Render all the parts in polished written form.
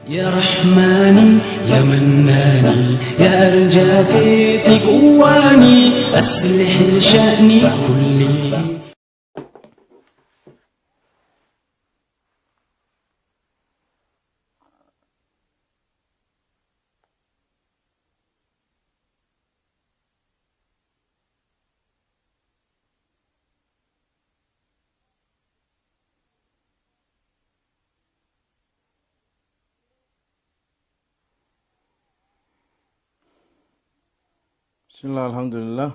يا رحماني يا مناني يا أرجاتي قواني أصلح شأني كلي. بسم الله، الحمد لله،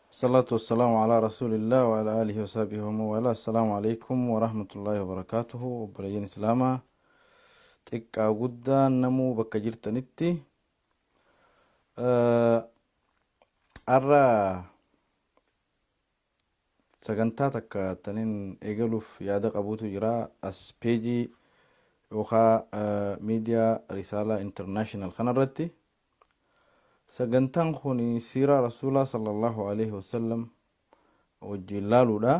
الصلاة والسلام على رسول الله وعلى آله وصحبه ومن والاه. السلام عليكم ورحمة الله وبركاته. Obboleeyyan Islaamaa xiqqaa guddaa namuu bakka jirtanitti, har'a sagantaa takka taniin eegaluuf yaada qabuutu jira as peejii yookaan miidiyaa Risaalaa International kanarratti. Sagantaan kun siiraa Rasuulaa sallallahu alaihi wasallam wajjin laaluudha.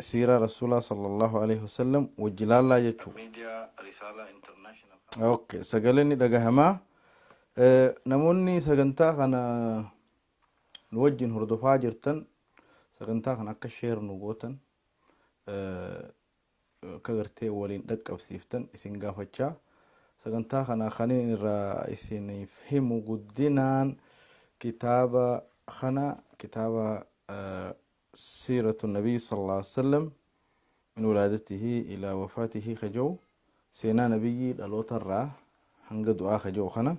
Siiraa Rasuulaa sallallahu alaihi wasallam wajji laallaa jechuudha. Okay, sagaleen ni dhagahamaa. Namoonni sagantaa kana nu wajjin hordofaa jirtan, sagantaa kana akka share nu gootan, akka gartee waliin dhaqqabsiiftan isin gaafachaa, sagantaa kana kanin irraa isiniif himu guddinaan kitaaba kana, kitaaba siiratu nabii sallallahu alaihi wasallam min wilaadatihi ilaa wafaatihi kaja'u, seenaa nabiyyii dhaloota irraa hanga du'aa kaja'u kana,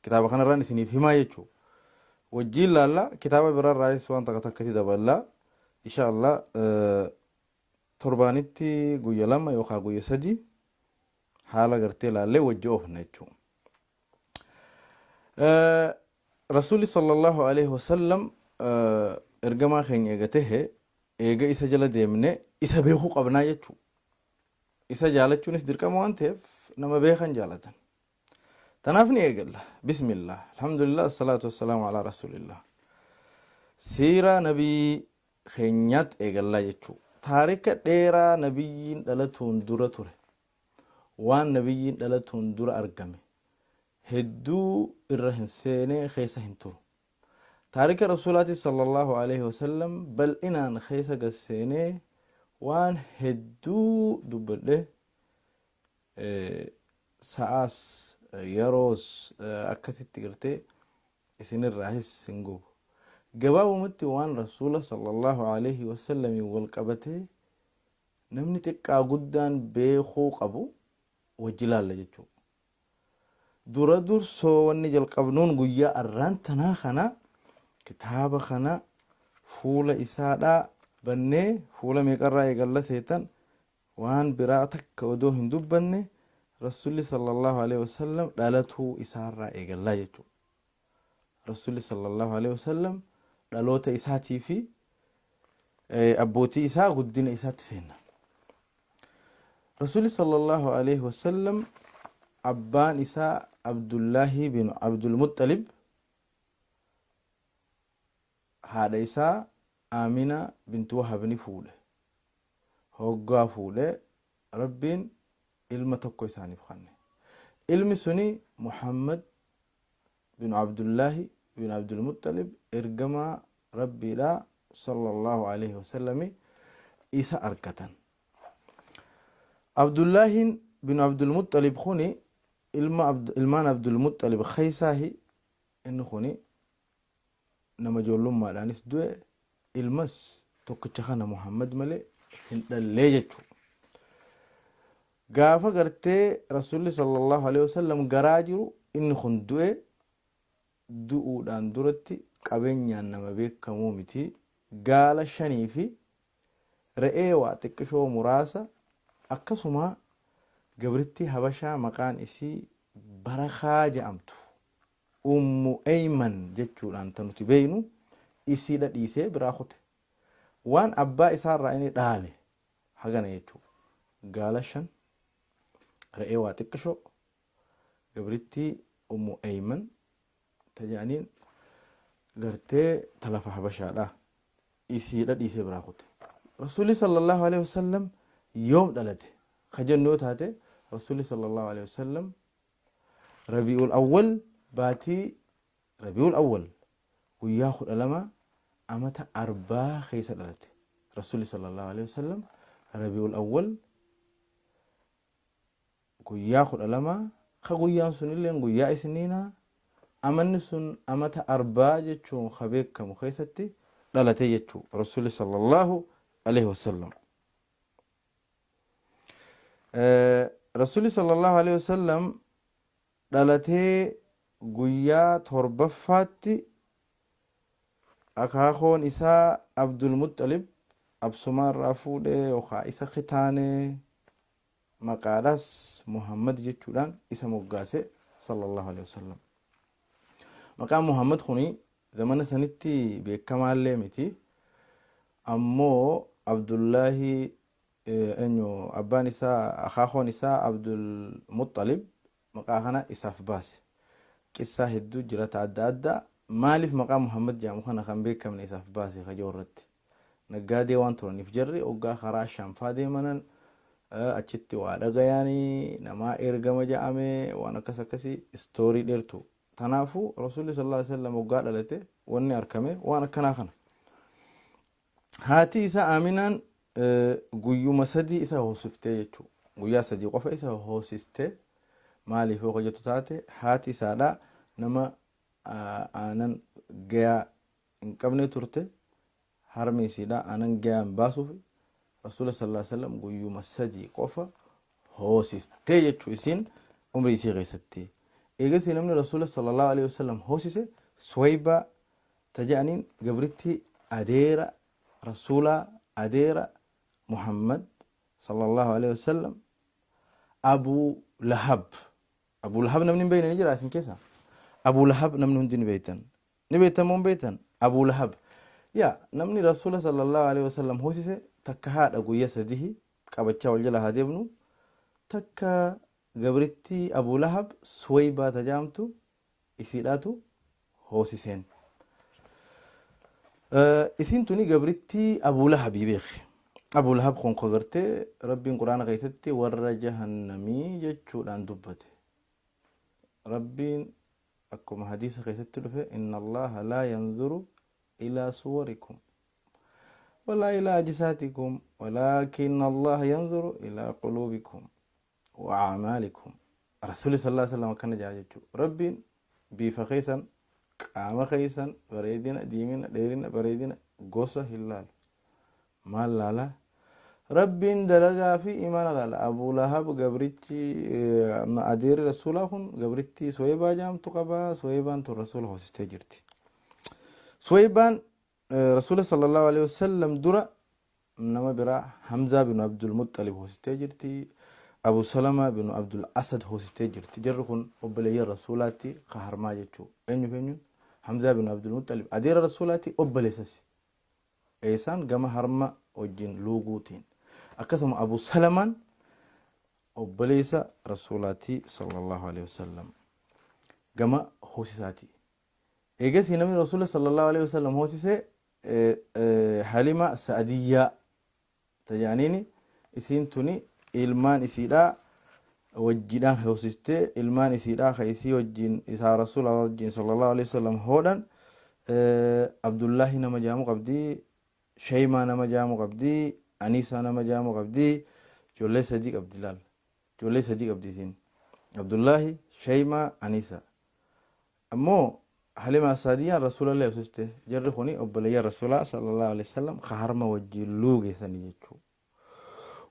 kitaaba kanarraan isiniif himaa jechuu. Wajjiin laalla, kitaaba biraarraayis waan takka takkatti daballaa insha Allah. Torbaanitti guyya 2 yookaan guyya 3 haala gartee laallee wajji oofna jechuudha. Rasuulli sallallahu alaihi wasallam ergamaa keenya eega tahe, eega isa jala deemne, isa beekuu qabnaa jechuudha. Isa jaalachuunis dirqama waan ta'eef nama beekan jaalatan. Tanaaf ni eegalla. Bismillah. Alhamdulillah. Asalaatu wassalaamu alaa rasuulillah. Siiraa nabii keenyaatti eegallaa jechuudha. Taarika dheeraa nabiyyiin dhalatuun dura ture. Waan nabiyyiin dhalatuun dura argame hedduu irra hin seenee keessa hin turu. Taarika Rasuulaati sallallahu alaihi wasallam bal'inaan keessa gad seenee waan hedduu dubbadhe, sa'aas yeroos akkasitti gartee isinirraahis hin gubu. Gabaabumatti waan Rasuula sallallahu alaihi wasallamiin wal qabatee namni xiqqaa guddaan beekuu qabu wajji laalla jechuudha. Dura dursoo wanni jalqabnuun guyyaa arraan tanaa kana kitaaba kana fuula isaadhaa bannee fuula meeqarraa eegalla seetan? Waan biraa takka odoo hin dubbanne Rasuulli sallallahu alaihi wasallam dhalatuu isaarraa eegallaa jechuudha. Rasuulli sallallahu alaihi wasallam dhaloota isaatii fi abbootii isaa, guddina isaatti seenna. Rasuulli sallallahu alaihi wasallam abbaan isaa Abdullaahi bin Abdul Muxxalib haadha isaa Amina bintu Wahab ni fuudhe. Hoggaa fuudhe Rabbiin ilma tokko isaaniif kanne. Ilmi suni Muhammad bin Abdullaahi bin Abdul Muxxalib, ergamaa Rabbiidha sallallahu alaihi wasallami isa argatan. Abdullaahiin bin Abdul Muxxalib kuni ilma ilmaan Abdul Muxxalib keeysaahi. Inni kuni nama ijoollummaadhaanis du'e, ilmas tokkicha kana Muhammad malee hin dhallee jechuudha. Gaafa gartee Rasuulli sallallahu alaihi wasallam garaa jiru inni kun du'e. Du'uudhaan duratti qabeenyaan nama beekamuu miti. Gaala shanii fi re'ee waa xiqqishoo muraasa, akkasuma gabrittii Habashaa maqaan isii Barakaa jedhamtu, Ummu Eyman jechuudhaan ta nuti beeynu, isiidha dhiisee biraa kute. Waan abbaa isaarraa inni dhaale hagana jechuudha. Gaala shan, re'ee waa xiqqishoo, gabrittii Ummu Eyman ta jedhaniin gartee ta lafa Habashaadha. Isiidha dhiisee biraa kute. Rasuulli sallallahu alaihi wasallam yoom dhalate ka jennu yoo taate, Rasuulli sallallahu alaihi wasallam Rabi'ul Awwal, baatii Rabi'ul Awwal guyyaa 12 amata arbaa keessa dhalate. Rasuulli sallallahu alaihi wasallam Rabi'ul Awwal guyyaa 12, ka guyyaan sunilleen guyyaa isniinaa, amanni sun amata arbaa jechuun ka beekamu keessatti dhalate jechuu Rasuulli sallallahu alaihi wasallam. Rasuulli sallallahu alaihi wasallam dhalatee guyyaa torbaffaatti akaakoon isaa Abdul Muxxalib absumaa irraa fuudhee yookaan isa kitaanee, maqaadhaas Muhammad jechuudhaan isa moggaase sallallahu alaihi wasallam. Maqaan Muhammad kuni zamana sanitti beekamaallee miti. Ammoo Abdullaahi, eenyu, abbaan isaa, akaakoon isaa Abdul Muxxalib maqaa kana isaaf baase. Qissaa hedduu jira ta adda addaa maaliif maqaa Muhammad jedhamu kana kan beekamne isaaf baase kajoo irratti. Naggaadee waan turaniif jarri hoggaa karaa Shaamfaa deemanan achitti waa dhagayaanii namaa ergama jedhame, waan akkas akkasii istoorii dheertu. Kanaafuu Rasuulli sallallahu alaihi wasallam hoggaa dhalate wanni argame waan akkanaa kana. Haati isaa Aminaan guyyuma 3 isa hoosiftee jechuudha. Guyyaa 3 qofa isa hoosistee. Maaliif yoo hojjetu taate, haati isaadhaa nama aanan gayaa hin qabne turte. Harmi isiidhaa aanan gayaa hin baasuuf Rasuula sallallahu alaihi wasallam guyyuma 3 qofa hoosistee jechuu isiin umrii isii keessatti. Eegasii namni Rasuula sallallahu alaihi wasallam hoosise Suwaybaa ta jedhaniin, gabritti adeera Rasuulaa, adeera Muhammad sallallahu alaihi wasallam, Abu Lahab. Abu Lahab namni hin beekne ni jira isin keessa? Abu Lahab namni hundi ni beektan. Ni beektan moo hin beektan? Abu Lahab. Yaa namni Rasuula sallallahu alaihi wasallam hoosise takka haadha guyyaa 3 qabachaa wal jala haa deemnu, takka gabrittii Abu Lahab Suwaybaa tajaamtu isiidhaatu hoosiseen. Isiin tuni gabrittii Abu Lahabii beeki. Abu Lahab kun gartee Rabbiin Quraana keessatti warra jahannamii jechuudhaan dubbate. Rabbiin akkuma hadiisa keessatti dhufe, inna Allaha laa yanzuru ilaa suwarikum walaa ilaa ajsaatikum walaakin Allaha yanzuru ilaa quluubikum wa a'maalikum. Rasuulli sallallahu alaihi wasallam akkana jedha jechuudha. Rabbiin bifa keessan, qaama keessan, bareedina, diimina, dheerina, bareedina, gosa hin laalu. Maal laala? Rabbiin dalagaa fi imaana laala. Abu Lahab gabrichi adeerri Rasuulaa kun gabrittii Suwaybaa jedhamtu qaba. Suwaybaan tun Rasuula hoosistee jirti. Suwaybaan Rasuula sallallahu alaihi wasallam dura nama biraa Hamzaa bin Abdul Muxxalib hoosistee jirti. Abu Salama bin Abdul Asad hoosistee jirti. Jarri kun obboleeyyan Rasuulaatti ka harmaa jechuu. Eenyu fi eenyuun? Hamzaa bin Abdul Muxxalib adeera Rasuulaatti obboleessasi. Isaan gama harma wajjin luuguutiin. Akkasuma Abu Salamaan obboleessa Rasuulaati sallallahu alaihi wasallam gama hoosisaati. Eegasii namni Rasuula sallallahu alaihi wasallam hoosise Halima Sa'adiyyaa tajaaniini, isiin tuni ilmaan isiidhaa wajjidhaan hoosistee, ilmaan isiidhaa ka isii wajjin isaa Rasuula wajjin sallallahu alaihi wasallam hoodhan Abdullaahi nama jaamu qabdi, Shaymaa nama jaamu qabdi, Aniisaa nama jaamu qabdi, ijoollee 3 qabdi laal. Ijoollee 3 qabdi isiin. Abdullaahi, Shaymaa, Aniisaa. Ammoo Halima Saadiyaan Rasuulallee hoosiste. Jarri kuni obboleeyyan Rasuulaa sallallahu alaihi wasallam ka harma wajjin luugeessanii jechuudha.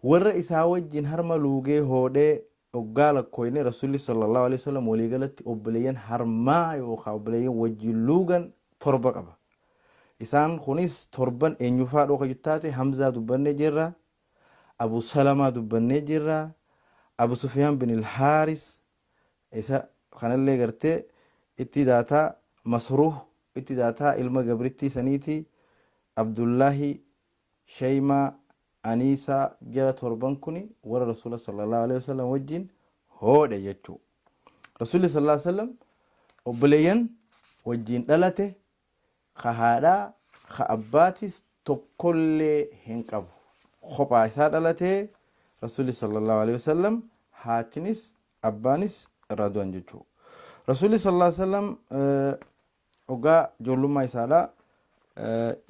Warra isaa wajjin harma luugee hoodhee hoggaa lakkooyne, Rasuulli sallallahu alaihi wasallam waliigalatti obboleeyyan harmaa yookaan obboleeyyan wajjin luugan 7 qaba. Isaan kunis torban eenyufaa dhooka taate? Hamzaa dubbannee jirra. Abu Salamaa dubbannee jirra. Abu Sufyaan bin Al-Haaris isa kanallee gartee itti daataa, Masruuh itti daataa, ilma gabrittii saniiti, Abdullaahi, Shaymaa, Aniisaa, jara torban kuni warra Rasuula sallallahu alaihi wasallam wajjin hoodhe jechuu. Rasuulli sallallahu alaihi wasallam obboleeyyan wajjin dhalate ka haadhaa ka abbaatis tokkollee hin qabu. Kophaa isaa dhalatee Rasuulli sallallahu alaihi wasallam. Haatinis abbaanis irraa du'an jechuudha. Rasuulli sallallahu alaihi wasallam hoggaa ijoollummaa isaadha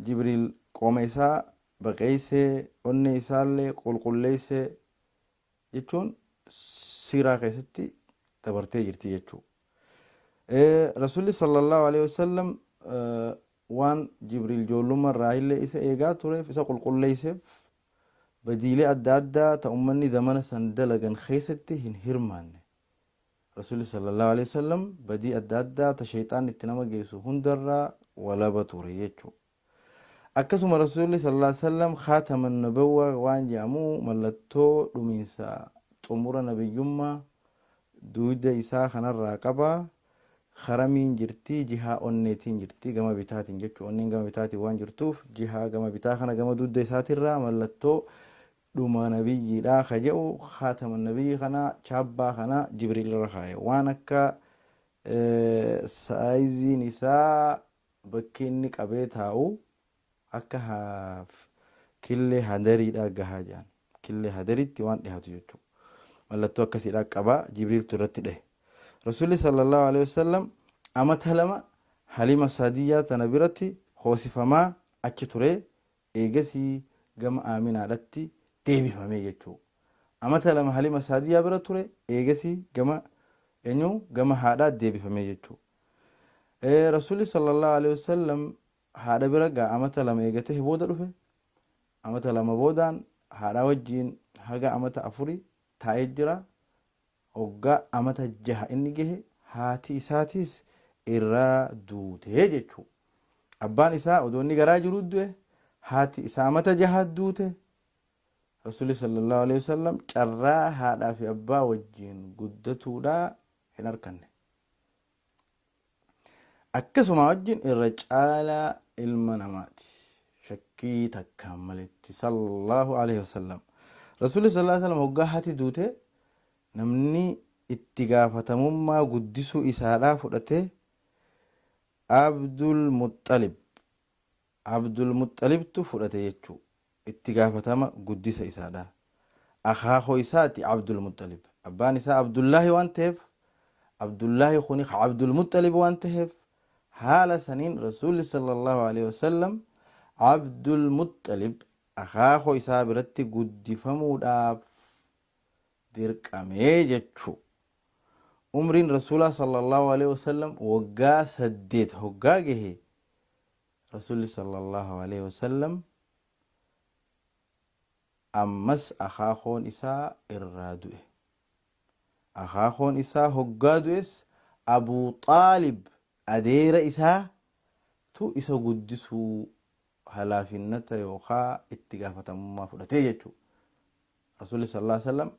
Jibriil qooma isaa baqeessee onnee isaallee qulqulleessee jechuun siiraa keessatti dabartee jirti jechuudha. Rasuulli sallallahu alaihi wasallam waan Jibriil ijoollummaa irraa illee isa eegaa tureef isa qulqulleesseef badiilee adda addaa ta ummanni zamana san dalagan keessatti hin hirmaanne. Rasuulli sallallahu alaihi wasallam badii adda addaa ta shayxaan itti nama geessu hundarraa walaba ture jechuudha. Akkasuma Rasuulli sallallahu alaihi wasallam khaatama nabawwaa waan jedhamu mallattoo dhumiinsa xumura nabiyyummaa duuda isaa kanarraa qaba. Haramiin jirti jihaa onneetiin jirti gama bitaatiin jechuudha. Onneen gama bitaatiin waan jirtuuf jihaa gama bitaa kana gama dugda isaatirraa mallattoo dhuma nabiyyiidha ka jedhu khaatama nabiyyi kana chaabbaa kana Jibriil irra kaaye. Waan akka saayiziin isaa bakki inni qabee taa'u akka killee hadariidha gahaa jedhan. Killee hadariitti waan dhiyaatu jechuudha. Mallattoo akkasiidha qaba Jibriiltu irratti dhahe. Rasuulli sallallahu alaihi wasallam amata 2 Halima Saadiyyaa tana biratti hoosifamaa achi ture eegasii gama Aaminaadhatti deebifamee jechuudha. Amata 2 Halima Saadiyyaa bira ture eegasii gama eenyu gama haadhaa deebifamee jechuudha. Rasuulli sallallahu alaihi wasallam haadha bira gaa amata 2 eegatee booda dhufe. Amata 2 boodaan haadha wajjiin haga amata 4 taa'ee jira. Hoggaa amata 6 inni gahe haati isaatis irraa duute jechuudha. Abbaan isaa odoo inni garaa jiruu du'e, haati isaa amata 6 duute. Rasuulli sallallahu alaihi wasallam carraa haadhaa fi abbaa wajjiin guddatuudhaa hin arkanne. Akkasuma wajjin irra caalaa ilma namaati. Shakkii takkaan maletti sallallahu alaihi wasallam. Rasuulli sallallahu alaihi wasallam hoggaa haati duute namni itti gaafatamummaa guddisuu isaadhaa fudhate Abdul Muxxalib. Abdul Muxxalibtu fudhate jechuudha. Itti gaafatama guddisa isaadhaa. Akaakoo isaati Abdul Muxxalib. Abbaan isaa Abdullaahi waan ta'eef Abdullaahi kuni Abdul Muxxalib waan ta'eef haala saniin Rasuulli sallallahu alaihi wasallam Abdul Muxxalib akaakoo isaa biratti guddifamuudhaaf dirqamee jechuu. Umriin Rasuulaa sallallahu alaihi wasallam waggaa 8 hoggaa gahe Rasuulli sallallahu alaihi wasallam ammas akaakoon isaa irraa du'e. Akaakoon isaa hoggaa du'es Abuu Xaalib adeera isaa tu isa guddisuu halaafinnata yookaa itti gaafatamummaa fudhatee jechuudha. Rasuulli sallallahu alaihi wasallam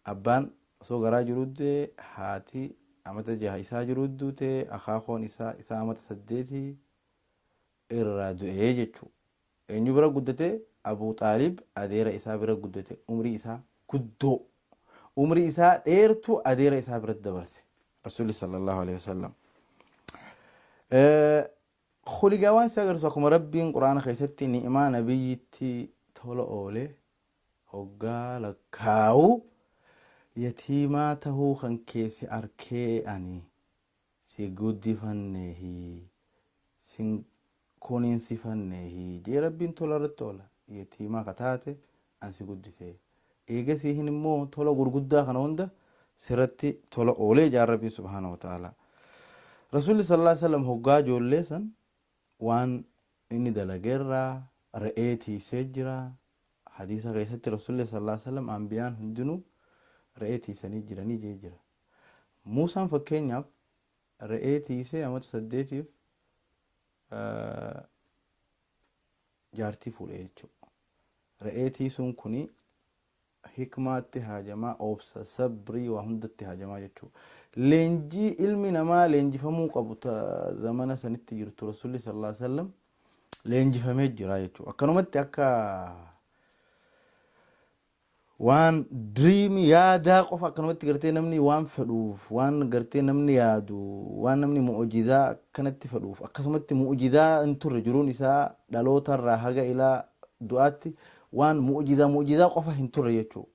abbaan osoo garaa jiruu du'e, haati amata 6 isaa jiruu duute, akaakoon isaa isaa amata 8 irraa du'e jechuudha. Eenyu bira guddate? Abuu Xaalib adeera isaa bira guddate. Umrii isaa guddoo umrii isaa dheertuu adeera isaa biratti dabarse Rasuulli sallallahu alaihi wasallam. Kuligaa waan si agarsiisu akkuma Rabbiin Quraana keessatti ni'imaa nabiyyitti tola oole hoggaa lakkaa'u yatiimaa tahuu kan keessa arkee ani si guddifanneehi sin kuninsifanneehi jee Rabbiin tola irratti oola. Yatiimaa ka taate an si guddise. Eegasii hin immoo tola gurguddaa kana hunda sirratti tola oolee jaan Rabbiin subhaanahu wa ta'ala. Rasuulli sallallahu alaihi wasallam hoggaa ijoollee san waan inni dalageerraa re'ee tiisee jira. Hadiisa keessatti Rasuulli sallallahu alaihi wasallam anbiyaan hundinuu re'ee tiisanii jiranii jee jira. Muusaan fakkeenyaaf re'ee tiisee amata 8tiif jaartii fuudhe jechuudha. Re'ee tiisuun kuni hikmaatti haajamaa, obsa, sabrii waa hundatti haajamaa jechuudha. Leenjii ilmi namaa leenjifamuu qabu zamana sanitti jirtu Rasuulli sallallahu alaihi wasallam leenjifamee jira jechuudha. Akkanumatti akka waan diriimii yaadaa qofa akkanumatti gartee namni waan fedhuuf waan gartee namni yaadu waan namni mu'ujizaa akkanatti fedhuuf akkasumatti mu'ujizaa hin turre jiruun isaa dhalootarraa haga ilaa du'aatti waan mu'ujizaa qofa hin turre jechuudha.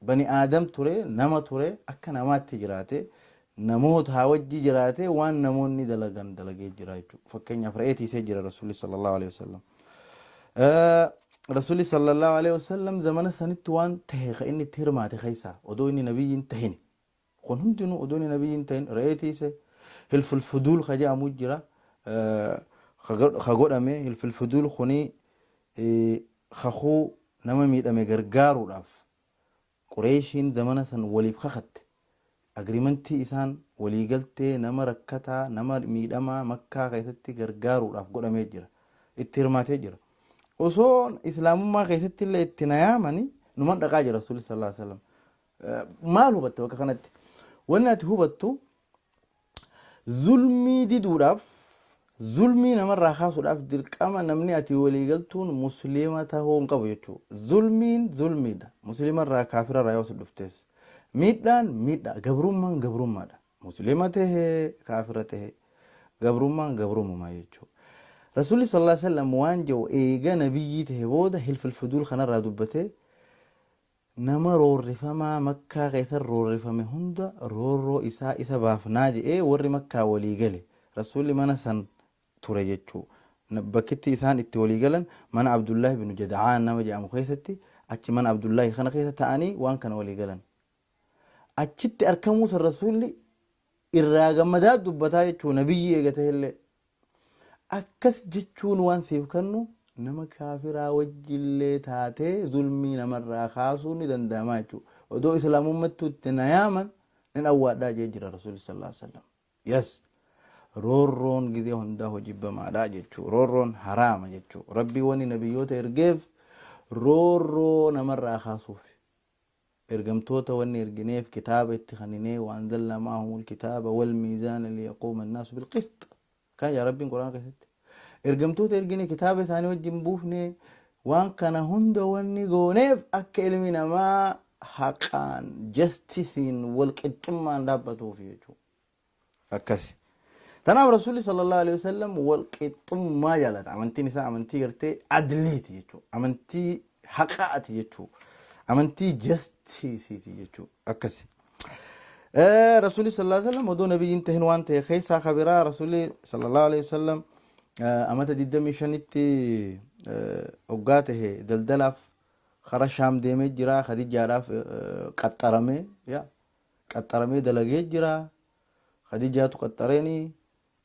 Bani Aadam ture, nama ture, akka namaatti jiraate, namoota haa wajji jiraate, waan namoonni dalagan dalagee jira jechuudha. Fakkeenyaaf re'ee tiisee jira Rasuulli sallallahu alaihi wasallam. Rasuulli sallallahu alaihi wasallam zamana sanitti waan tahe ka inni itti hirmaate keessaa odoo inni nabiyyiin tahini. Kun hundinuu odoo inni nabiyyiin tahin re'ee tiise. Hilful fuduul ka jedhamu jira. Ka godhame hilful fuduul kuni kakuu nama miidhame gargaaruudhaaf Qureeshiin zamana san waliif kakatte. Agreementii isaan waliigaltee nama rakkataa, nama miidhamaa Makkaa keessatti gargaaruudhaaf godhamee jira. Itti hirmaatee jira. Osoo islaamummaa keessatti illee itti na yaamani numan dhaqaa jira Rasuulli sallallahu alaihi wasallam. Maal hubatte bakka kanatti? Wanni ati hubattu zulmii diduudhaaf, zulmii namarraa kaasuudhaaf dirqama namni ati waliigaltuun musliima tahuu hin qabu jechuudha. Zulmiin zulmiidha. Musliimarraa kaafirarraa yoo si dhuftes. Miidhaan miidhaa, gabrummaan gabrummaadha. Musliima tahee kaafira tahee gabrummaan gabrummaa jechuudha. Rasuulli sallallahu alaihi wasallam waan jedhu eega nabiyyii tahe booda hilfil fuduul kanarraa dubbatee nama roorrifamaa Makkaa keessa roorrifame hunda roorroo isaa isa baafnaa jedhee warri Makkaa walii gale. Rasuulli mana san ture jechuudha. Bakkitti isaan itti walii galan mana Abdullaahi bin Jada'aan nama jedhamu keessatti, achi mana Abdullaahi kana keessa ta'anii waan kana walii galan. Achitti argamuu san Rasuulli irraa gammadaa dubbataa jechuudha nabiyyi eega ta'ellee. Akkas jechuun waan siif kennu nama kaafiraa wajjillee taatee zulmii namarraa kaasuun ni danda'ama jechuudha. Odoo islaamummattuu itti na yaaman nin awwaadhaa jee jira Rasuulli sallallahu alaihi wasallam. Yes. Roorroon gizee hundaa hojibbamaadha jechuudha. Roorroon haraama jechuudha. Rabbi wani nabiyyoota ergeef roorroo namarraa kaasuuf. Ergamtoota wanni ergineef kitaaba itti kaninee waan zalna ma'ahumul kitaaba wal miizaana liyaquuma annaasu bilqist. Kana yaa Rabbiin Quraana keessatti. Ergamtoota ergine, kitaaba isaanii wajjin buufne, waan kana hunda wanni gooneef akka ilmi namaa haqaan, justiceiin, wal qixxummaan dhaabbatuuf jechuudha. Akkasi. Tanaaf Rasuulli sallallahu alaihi wasallam wal qixxummaa jaalata. Amantiin isaa amantii gartee adliiti jechuudha. Amantii haqaati jechuudha. Amantii justiceiiti jechuudha. Akkasi. Rasuulli sallallahu alaihi wasallam odoo nabiyyiin tahin waan ta'e keessaa kabiraa Rasuulli sallallahu alaihi wasallam amata 25tti hoggaa tahe daldalaaf kara Shaam deemee jira. Khadijaadhaaf qaxxaramee, yaa qaxxaramee dalagee jira. Khadijaatu qaxxareeni,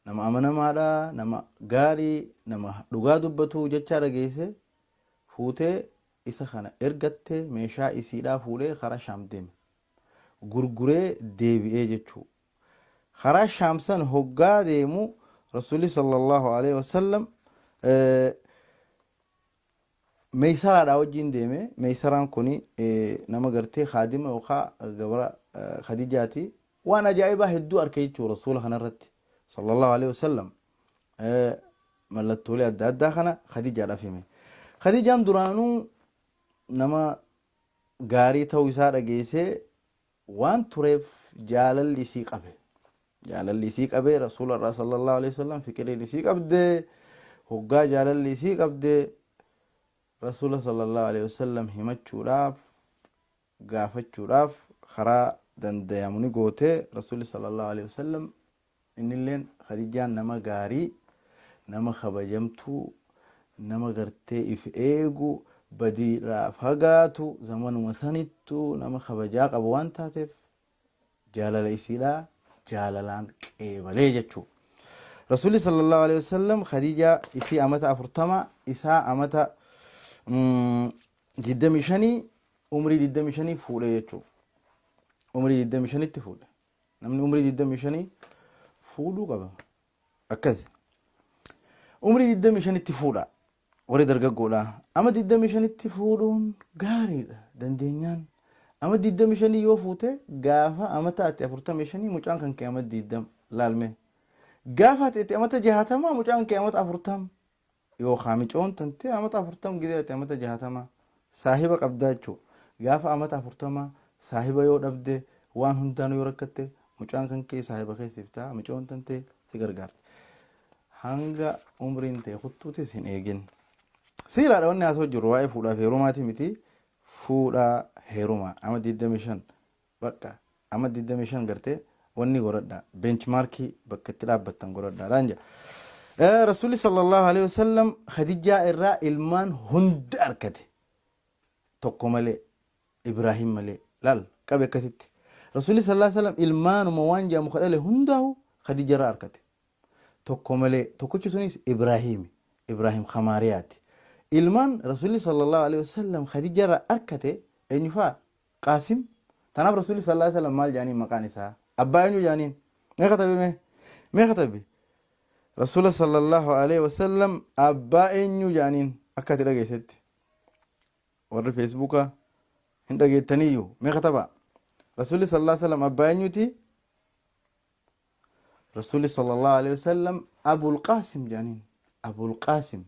nama amanamaadha, nama gaarii, nama dhugaa dubbatu jechaa dhageesse fuutee isa kana ergatte, meeshaa isiidhaa fuudhee karaa Shaam deeme. Gurguree deebi'ee jechuu. Karaa Shaam san hoggaa deemu Rasuulli sallallahu alaihi wasallam Meeysaraadhaa wajjin deeme. Meeysaraan kuni nama gartee kaadima yookaan gabra Khadijaati. Waan ajaa'ibaa hedduu arke jechuu Rasuula kanarratti sallallahu alaihi wasallam. Mallattoolee adda addaa kana Khadijaadhaaf hime. Khadijaan duraanuu nama gaarii ta'uu isaa dhageessee waan tureef jaalalli isii qabe. Jaalalli isii qabee Rasuula irraa sallallahu alaihi wasallam fiqiriin isii qabdee, hoggaa jaalalli isii qabdee Rasuula sallallahu alaihi wasallam himachuudhaaf, gaafachuudhaaf karaa dandayamu ni goote. Rasuulli sallallahu alaihi wasallam innilleen Khadijaan nama gaarii, nama kabajamtuu, nama gartee if eegu, badiirraa fagaatu, zamanuma sanittuu nama kabajaa qabu waan taateef jaalala isiidhaa jaalalaan qeebalee jechuu. Rasuulli sallallahu alaihi wasallam Khadijaa isii amata 40, isaa amata 25, umrii 25 fuudhee jechuu. Umrii 25tti fuudhe. Namni umrii 25 fuudhuu qaba. Akkasi. Umrii 25tti fuudha. Warri dargaggoodha. Ama 25tti fuudhuun gaariidha dandeenyaan. Ama 25 yoo fuute gaafa amata ati 45 mucaan kan kee ama 20 laalme. Gaafa ati amata 60 mucaan kee amata 40 yookaan micoon tantee amata 40 gidee ati amata 60 saahiba qabdaa jechuudha. Gaafa amata 40 saahiba yoo dhabde, waan hundaan yoo rakkatte, mucaan kan kee saahiba keessiif ta'a, micoon tantee si gargaarti. Hanga umriin ta'e kuttuutis hin eegin. Siiraadha wanni haasa'u jiru waa'ee fuudhaaf heerumaati miti. Fuudhaa heerumaa ama 25 bakka ama 25 gartee wanni godhadha, benchmarkii bakka itti dhaabbattan godhadhaadhaan jedha. Rasuulli sallallahu alaihi wasallam Khadijaa irraa ilmaan hunda argate, tokko malee, Ibraahim malee. Laal qabe akkasitti. Rasuulli sallallahu alaihi wasallam ilmaanuma waan jedhamu kadhale hundaa'u Khadija irraa argate. Tokko malee, tokkichi sunis Ibraahimi. Ibraahim Kamaariyaati. Ilmaan Rasuulli sallallahu alaihi wasallam Khadija irraa argate eenyu fa'a? Qaasim. Tanaaf Rasuulli sallallahu alaihi wasallam maal jedhaniin maqaan isaa? Abbaa eenyu jedhaniin? Mee katabi mee? Mee katabi? Rasuula sallallahu alaihi wasallam abbaa eenyu jedhaniin akka ati dhageessetti? Warri Feesbuukaa hin dhageettaniyyuu mee katabaa. Rasuulli sallallahu alaihi wasallam abbaa eenyuti? Rasuulli sallallahu alaihi wasallam Abul Qaasim jedhaniin. Abul Qaasim,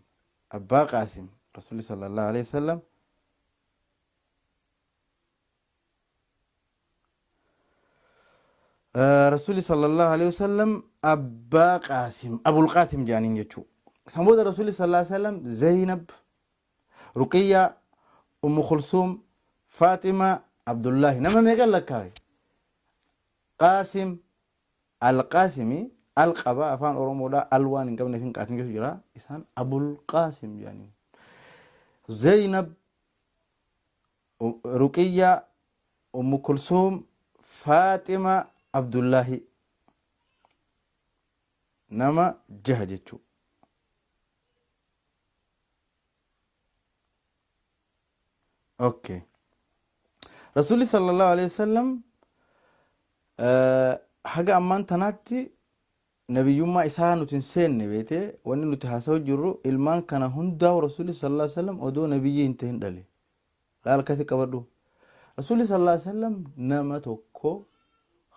abbaa Qaasim Rasuulli sallallahu alaihi wasallam. Rasuulli sallallahu alaihi wasallam abbaa Qaasim, Abul Qaasim jedhaniin jechuudha. San booda Rasuulli sallallahu alaihi wasallam Zaynab, Ruqiyyaa, Ummu Kulsuum, Faaxima, Abdullaahi nama meeqan lakkaawe? Qaasim, Al-Qaasimi, al qaba afaan Oromoodhaa al waan hin qabneef hin Qaasim jechuun jira. Isaan Abul Qaasim jedhaniin. Zaynab, Ruqiyyaa, Ummu Kulsuum, Faaxima, Abdullaahi nama jaha jechuudha. Okay. Rasuulli sallallahu alaihi wasallam haga ammaan tanaatti nabiyyummaa isaa nuti hin seenne beetee wanni nuti haasa'u jirru ilmaan kana hundaa'u Rasuulli sallallahu alaihi wasallam odoo nabiyyii hin ta'in dhale. Laal akkasi qabadhu. Rasuulli sallallahu alaihi wasallam nama tokko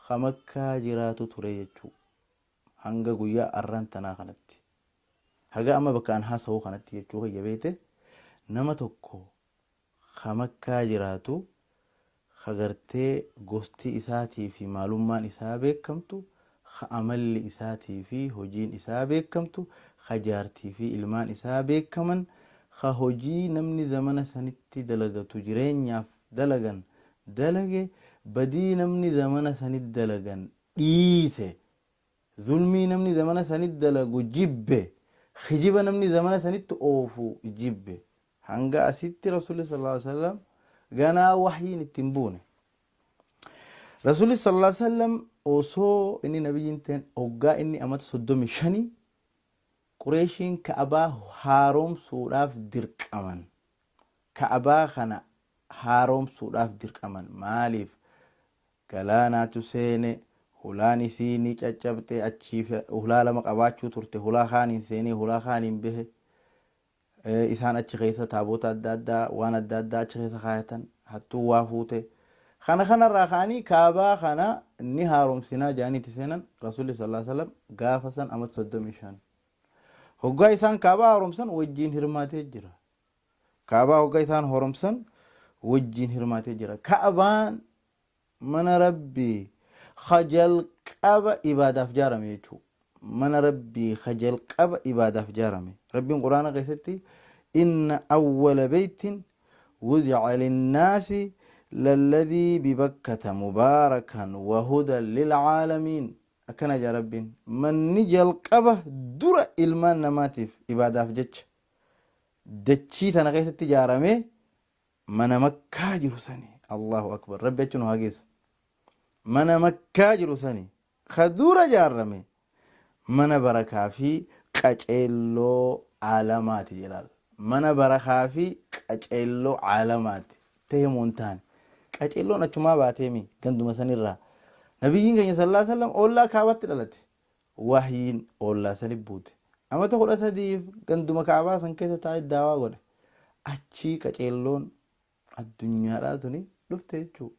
ka Makkaa jiraatu ture jechuudha. Hanga guyyaa arraan tanaa kanatti. Haga amma bakka an haasa'u kanatti jechuu kiyya beete, nama tokko ka Makkaa jiraatu, ka gartee gosti isaatii fi maalummaan isaa beekamtu, ka amalli isaatii fi hojiin isaa beekamtu, ka jaartii fi ilmaan isaa beekaman, ka hojii namni zamana sanitti dalagatu jireenyaaf dalagan dalage, badii namni zamana sanitti dalagan dhiise, zulmii namni zamana sanitti dalagu jibbe, kijiba namni zamana sanitti oofu jibbe. Hanga asitti Rasuulli sallallahu alaihi wasallam ganaa wahyiin itti hin buune. Rasuulli sallallahu alaihi wasallam osoo inni nabiyyiin ta'in hoggaa inni amata 35 Qureeshiin Ka'abaa haaromsuudhaaf dirqaman. Ka'abaa kana haaromsuudhaaf dirqaman. Maaliif? Galaanaatu seene, hulaan isii ni caccabxe, achii hulaa lama qabaachuu turte, hulaa kaaniin seenee hulaa kaaniin bahe. Isaan achi keessa taabota adda addaa, waan adda addaa achi keessa kaayatan, hattuu waa fuute. Kana kanarraa ka'anii Kaabaa kana ni haaromsinaa jedhanii itti seenan. Rasuulli sallallahu alaihi wasallam gaafa san amata 35. Hoggaa isaan Kaabaa haaromsan wajjin hirmaatee jira. Kaabaa hoggaa isaan haaromsan wajjin hirmaatee jira. Kaabaan mana Rabbii ka jalqaba ibaadaaf jaarame jechuudha. Mana Rabbii ka jalqaba ibaadaaf jaarame. Rabbiin Quraana keessatti inna awwala beeytin wudi'a linnaasi lalladhii bibakkata mubaarakan wa hudan lilcaalamiin akkana jedha Rabbiin. Manni jalqaba dura ilmaan namaatiif ibaadaaf jecha dachii tana keessatti ijaarame mana Makkaa jiru sani. Allahu akbar, Rabbi achi nu haa geessu. Mana Makkaa jiru sani ka dura ijaarame mana barakaa fi qaceelloo aalamaati jedhaal. Mana barakaa fi qaceelloo aalamaati ta'e moo hin taane? Qaceelloon achumaa baateemi ganduma sanirraa. Nabiyyiin keenya sallallahu alaihi wasallam ollaa Kaabatti dhalate. Wahyiin ollaa sani buute. Amata 13f ganduma Kaabaa san keessa taa'ee daawaa godhe. Achii qaceelloon addunyaadhaa tuni dhufte jechuudha.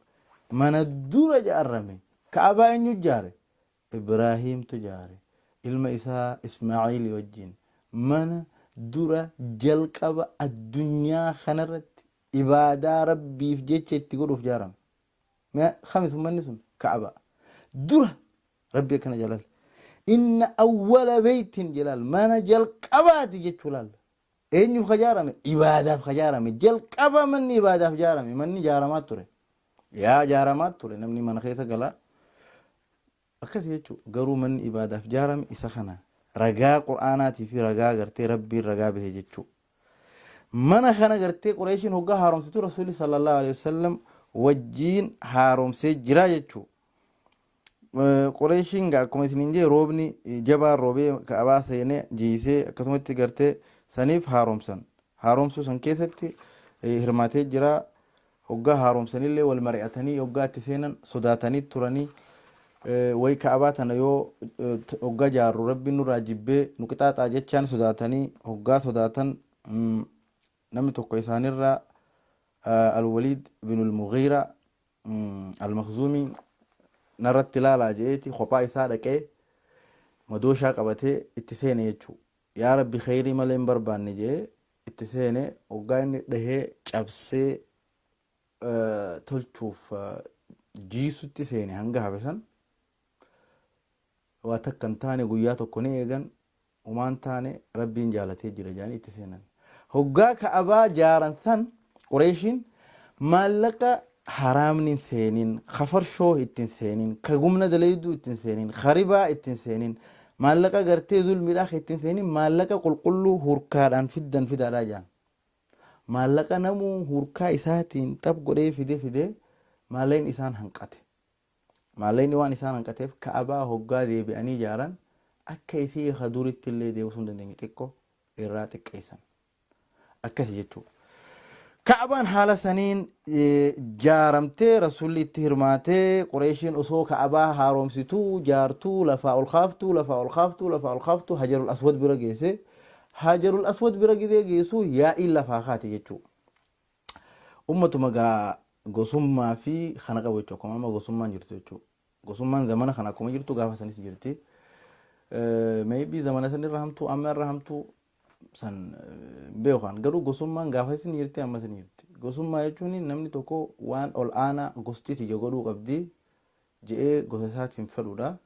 Mana dura ijaarame. Kaabaa eenyu ijaare? Ibraahiimtu ijaare. Ilma isaa Ismaa'iilii wajjin. Mana dura jalqaba addunyaa kanarratti ibaadaa Rabbiif jecha itti godhuuf ijaarame. Mee kami sun manni sun? Kaabaa. Dura Rabbi akkana jalal. Inna awwala beeytin jalaal mana jalqabaati jechuu laal. Eenyuuf ka jaarame? Ibaadaaf ka jaarame. Jalqaba manni ibaadaaf jaarame. Manni jaaramaa ture. Yaa jaaramaa ture namni mana keessa galaa. Akkasi jechuudha. Garuu manni ibaadaaf jaarame isa kana. Ragaa Qur'aanaatii fi ragaa gartee Rabbiin ragaa bahe jechuudha. Mana kana gartee Qureeshiin hoggaa haaromsitu Rasuulli sallallahu alaihi wasallam wajjiin haaromsee jira jechuudha. Qureeshiin gaa akkuma isiniin jee roobni jabaan roobee Ka'abaa seenee jiisee akkasumatti gartee saniif haaromsan. Haaromsuu san keessatti hirmaatee jira. Hoggaa haaromsanillee wal mari'atanii hoggaa itti seenan sodaatanii turanii wayi Ka'abaa tana yoo hoggaa jaarru Rabbiin nurraa jibbee nu qixaaxaa jechaan sodaatanii hoggaa sodaatan namni tokko isaanirraa Alwaliid binul Mughiiraa Al-Makhzuumiin narratti ilaalaa je'eeti kophaa isaa dhaqee madooshaa qabatee itti seene jechuu. Yaa Rabbi kheyrii malee hin barbaanne je'ee itti seene hoggaa inni dhahee cabsee tolchuuf jiisutti seene hanga hafe san waa takka hin taane guyyaa tokko ni eegan Homaa hin taane Rabbiin jaalatee jira jedhanii itti seenan. Hoggaa Ka'abaa jaaran san Qureeshiin maallaqa haraamni hin seenin, ka farshoo itti hin seenin, ka gumna dalayduu itti hin seenin, ka ribaa itti hin seenin, maallaqa gartee zulmiidhaa ka itti hin seenin, maallaqa qulqulluu hurkaadhaan fiddan fidaadhaa jedhan. Maallaqa namuu hurkaa isaatiin xap godhee fide fidee maallaqni isaan hanqate. Maallaqni waan isaan hanqateef Ka'abaa hoggaa deebi'anii jaaran akka isii ka duritti illee deebisuu hin dandeenye xiqqo irraa xiqqeessan. Akkasi jechuudha. Ka'abaan haala saniin jaaramtee Rasuulli itti hirmaatee Qureeshiin osoo Ka'abaa haaromsituu jaartuu lafaa ol kaaftuu lafaa ol kaaftuu lafaa ol kaaftuu Hajarul Aswad bira geesse. Hajarul Aswad bira gizee geessu yaa'iin lafaa kaate jechuudha. Ummatuma gaa gosummaa fi kana qabu jechuudha. Akkuma amma gosummaan jirtu jechuudha. Gosummaan zamana kana akkuma jirtu gaafa sanis jirti. Maybe zamana san irra hamtuu amma irra hamtuu san hin beeku an. Garuu gosummaan gaafa ni jirti ammas ni jirti. Gosummaa jechuun namni tokko waan ol aanaa gosti tiyya godhuu qabdi je'ee gosa isaatiin fedhuudha.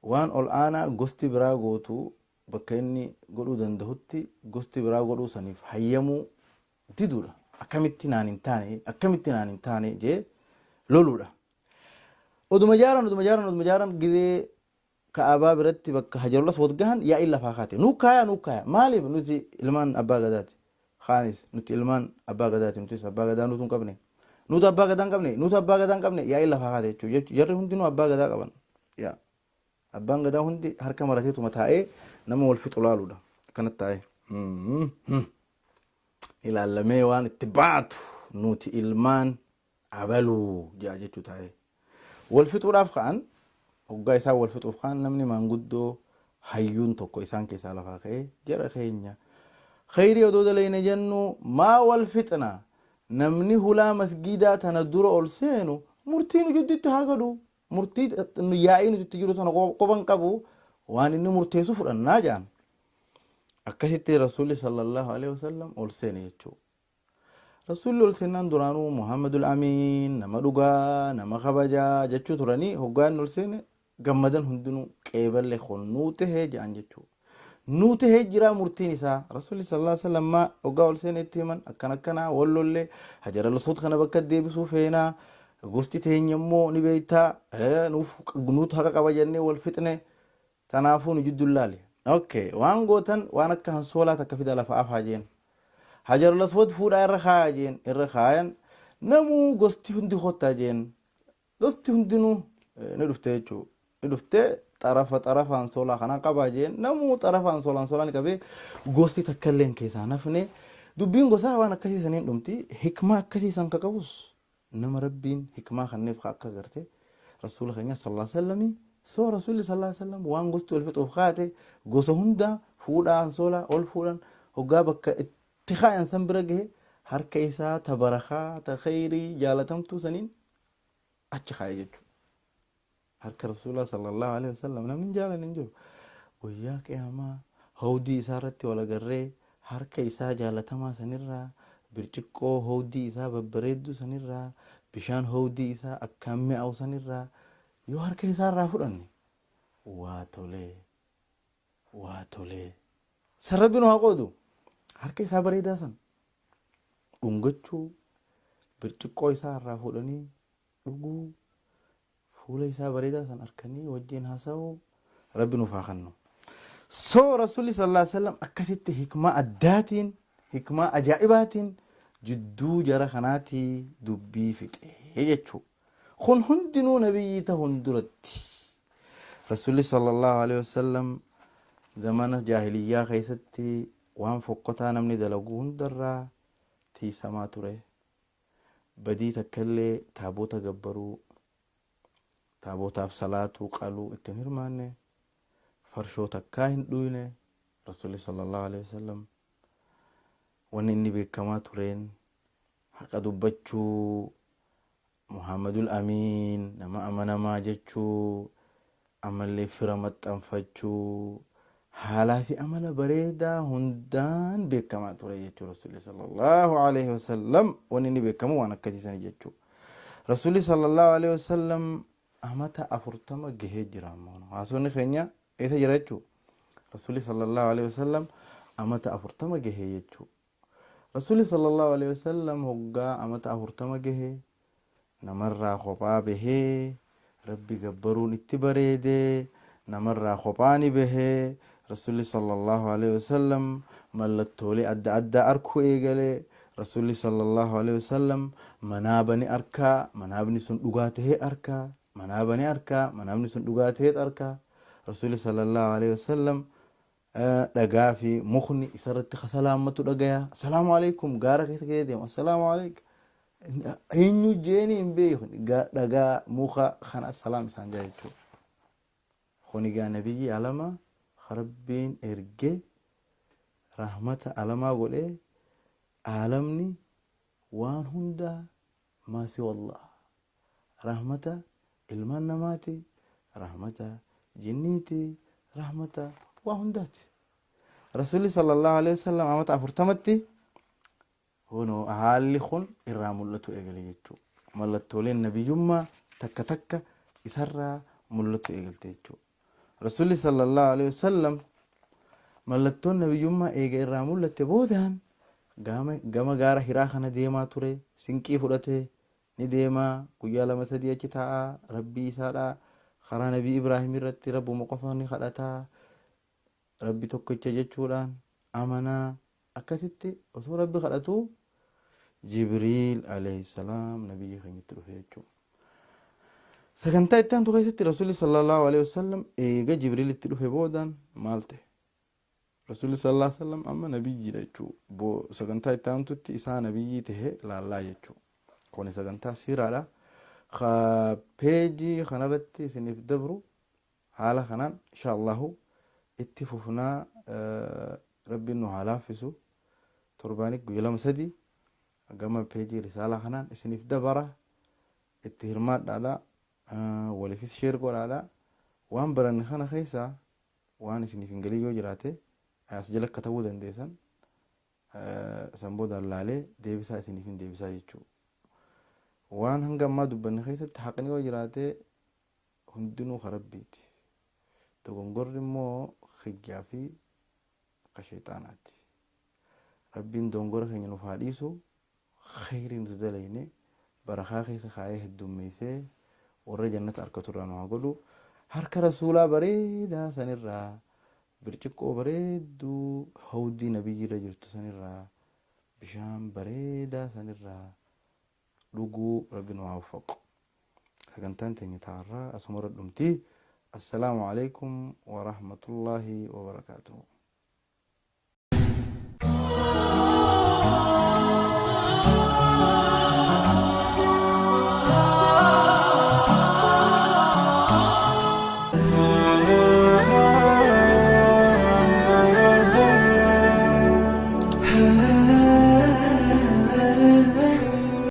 Waan ol aanaa gosti biraa gootu bakka inni godhuu dandahutti gosti biraa godhuu saniif hayyamuu diduudha. Akkamitti naan hin taane, akkamitti naan hin taane jee loluudha. Oduma jaaran, oduma jaaran, oduma jaaran gizee Ka'abaa biratti bakka Hajarul Aswad gahan yaa'iin lafaa kaate. Nuu kaayaa, nuu kaayaa. Maaliif nuti ilmaan abbaa gadaati. Kaanis nuti ilmaan abbaa gadaati. Nutis abbaa gadaa nutu hin qabne. Nuti abbaa gadaa hin qabne. Nuti abbaa gadaa hin qabne. Yaa'iin lafaa kaate jechuudha. Jarri hundinuu abbaa gadaa qaban. Yaa. Abbaan gadaa hundi harka marateetuma taa'ee nama wal fixu laaluudha. Akkanatti taa'ee. Ilaallamee waan itti baatu nuti ilmaan abaluu jedha jechuu taa'ee. Wal fixuudhaaf ka'an hoggaa isaan wal fixuuf ka'an namni maanguddoo hayyuun tokko isaan keessaa lafaa ka'ee jara keenya kheyrii odoo dalayne jennu maa wal fixna namni hulaa masgiidaa tana dura ol seenu murtii nu jidduutti haa godhu murtii yaa'ii nuti itti jiru tana quba hin qabu waan inni murteessu fudhannaa jedhan. Akkasitti Rasuulli sallallahu alaihi wasallam ol seene jechuudha. Rasuulli ol seennaan duraanuu Muhammadul Amiin nama dhugaa nama kabajaa jechuu turanii hoggaa inni ol seene gammadan hundinuu qeeballe kun nuu tahee jedhan jechuudha. Nuu tahee jiraa murtiin isaa Rasuulli sallallahu alaihi wasallam maa hoggaa ol seene itti himan akkan akkanaa wal lollee hajar al-aswad kana bakka deebisuu feenaa gosti teenya immoo ni beektaa nuuf nuutu haqa qaba jennee wal fixne tanaafuu nu jidduun laali. Okay waan gootan waan akka hansoolaa takka fida lafa afaa jeen. Hajarul aswad fuudhaa irra kaayaa jeen irra kaayan namuu gosti hundi kottaa jeen Gosti hundinuu ni dhufte jechuudha. Ni dhufte xarafa xarafa ansoolaa kanaa qabaa jeen namuu xarafa ansoolaa ansoolaa ni qabee gosti takka illee hin keessaa nafne. Dubbiin gosaa waan akkasii saniin dhumti. Hikmaa akkasii san ka qabus nama Rabbiin hikmaa kanneef ka akka garte Rasuula keenya sallallahu alaihi wasallam soo Rasuulli sallallahu alaihi wasallam waan gosti wal fixuuf kaate gosa hundaa fuudhaa ansoolaa ol fuudhan hoggaa bakka itti kaayan san bira gahe harka isaa ta barakaa ta kheyrii jaalatamtuu saniin achi kaa'e jechuudha. Harka Rasuulaa sallallahu alaihi wasallam namni hin jaalanne hin jiru. Guyyaa qiyaamaa hawdii isaa irratti wal agarree harka isaa jaalatamaa sanirraa birciqqoo hawdii isaa babbareedduu sanirraa bishaan hawdii isaa akkaan mi'aawu sanirraa yoo harka isaa irraa fudhanne waa tolee waa tolee. San Rabbi nu haa qoodu. Harka isaa bareedaa san dhungachuu, birciqqoo isaa irraa fuudhanii dhuguu, fuula isaa bareedaa san arkanii wajjin haasa'uu Rabbi nuuf haa kennu. So Rasuulli sallallahu alaihi wasallam akkasitti hikmaa addaatiin, hikmaa ajaa'ibaatiin jidduu jara kanaatii dubbii fixe jechuudha. Kun hundinuu nabiyyii ta'uun duratti. Rasuulli sallallahu alaihi wasallam zamana jaahiliyyaa keessatti waan fokkotaa namni dalagu hundarraa tiisamaa ture. Badii takkallee taabota gabbaruu, taabotaaf salaatuu, qaluu ittiin hirmaanne, farshoo takkaa hin dhuyne. Rasuulli sallallahu alaihi wasallam wanni inni beekamaa tureen haqa dubbachuu, Muhammadul Amiin nama amanamaa jechuu, ammallee fira maxxanfachuu, haalaa fi amala bareedaa hundaan beekamaa ture jechuu. Rasuulli sallallahu alaihi wasallam wanni inni beekamu waan akkasiisani jechuu. Rasuulli sallallahu alaihi wasallam amata 40 gahee jira. Ammoo haasonni keenya eessa jira jechuu? Rasuulli sallallahu alaihi wasallam amata 40 gahee jechuu. Rasuulli sallallahu alaihi wasallam hoggaa amata 40 gahee namarraa kophaa bahee Rabbi gabbaruun itti bareedee, namarraa kophaa ni bahee. Rasuulli sallallahu alaihi wasallam mallattoolee adda addaa arkuu eegalee. Rasuulli sallallahu alaihi wasallam manaaba ni arkaa, manaabni sun dhugaa tahee arkaa, manaaba ni arkaa, manaabni sun dhugaa tahee arkaa. Rasuulli sallallahu alaihi wasallam dhagaa fi mukni isarratti kasalaammatu dhagaya. Assalaamu alaikum. Gaara keessa keessa deema, assalaamu alaikum. Eenyu jeeni hin beeku, dhagaa muka kana salaam isaan jaa jechuudha. Kun egaa nabiyyi alamaa Rabbiin erge, rahmata alamaa godhee, aalamni waan hundaa maasi wallah rahmata ilmaan namaati, rahmata jinniiti, rahmata waa hundaati. Rasuulli sallallahu alaihi wasallam amata 40tti hunoo haalli kun irraa mul'atu eegale jechuudha. Mallattooleen nabiyyummaa takka takka isarraa mul'atu eegalte jechuudha. Rasuulli sallallahu alaihi wasallam mallattoon nabiyyummaa eega irraa mul'atte boodaan gama gaara Hiraa kana deemaa ture. Sinqii fudhatee ni deemaa, guyyaa 2 3 achi taa'aa, Rabbii isaadhaa karaa Nabii Ibraahim irratti Rabbuma qofa ni kadhataa, Rabbi tokkicha jechuudhaan amanaa. Akkasitti osoo Rabbi kadhatuu Jibriil alayhi salaam nabiyyi keenyatti dhufe jechuudha. Sagantaa itti aantu keessatti Rasuulli sallallahu alaihi wasallam eega Jibriil itti dhufe boodaan maal ta'e? Rasuulli sallallahu alaihi wasallam amma nabiyyiidha jechuudha. Sagantaa itti aantutti isaa nabiyyii ta'e laallaa jechuudha. Kuni sagantaa siiraadha. Peejii kanarratti isiniif dabru haala kanaan insha Allahu itti fufnaa. Rabbiin nu haa laaffisu. Torbaanii guyya 2 3 gama peejii risaalaa kanaan isiniif dabara. Itti hirmaadhaadha, waliifis share godhaadha. Waan baranne kana keessaa waan isiniif hin galin yoo jiraate as jala katabuu dandeessan. San boodaan laalee deebisaa isiniif hin deebisaa jechuudha. Waan hanga ammaa dubbanne keessatti haqni yoo jiraate hundinuu ka Rabbiiti. Dogongorri immoo kiyyaa fi ka sheexaanaati. Rabbiin dogongora keenya nuuf haa dhiisu. Khayrii nuti dalayne barakaa keessa kaayee heddummeessee warra jannata arkatu irraa nu haa godhu. Harka Rasuulaa bareedaa sanirraa, birciqqoo bareedduu hawdii nabiyyi irra jirtu sanirraa, bishaan bareedaa sanirraa dhuguu Rabbi nu haa waffaqu. Sagantaan teenya ta'arraa asuma irra dhumti. Assalaamu alaikum wa rahmatullaahi wa barakaatuhu.